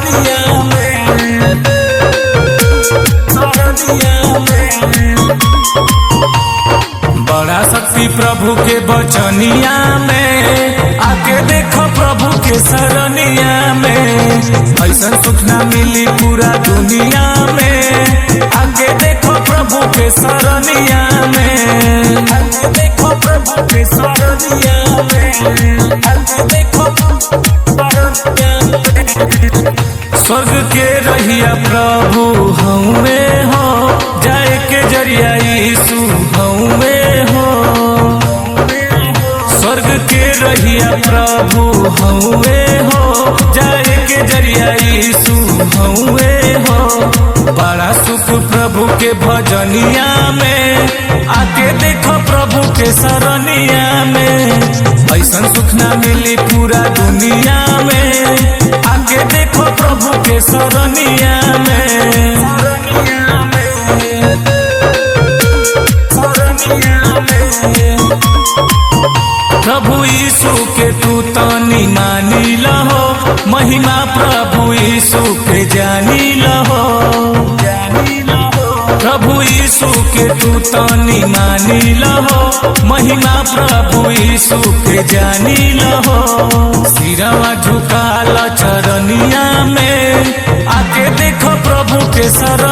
शरणिया में, शरणिया में। बड़ा शक्ति प्रभु के बचनिया में, आके देखो प्रभु के शरणिया में। ऐसा सुख ना मिली पूरा दुनिया में, आके देखो प्रभु के शरणिया में। आके देखो प्रभु के शरणिया में, आके देखो शरणिया में। स्वर्ग के रहिया प्रभु हऊँ हो, जाए के जरिया यीशु हऊँ हो। स्वर्ग के रहिया प्रभु हऊँ हो, जाए के जरिया यीशु हऊँ हो। बड़ा सुख प्रभु के भजनिया में, आके देखो प्रभु के शरणिया में। ऐसा सुख ना मिली पूरा दुनिया में, आके देखो प्रभु के शरणिया में। शरणिया में, शरणिया में। प्रभु यीशु के तू तनी मानी लहो, महिमा प्रभु यीशु के जानी लहो। प्रभु यीशु के तू तनी मानी लहो, महिमा प्रभु यीशु के जानी लहो। सिरवा झुकाल चरनिया में, आके देखो प्रभु के शरण।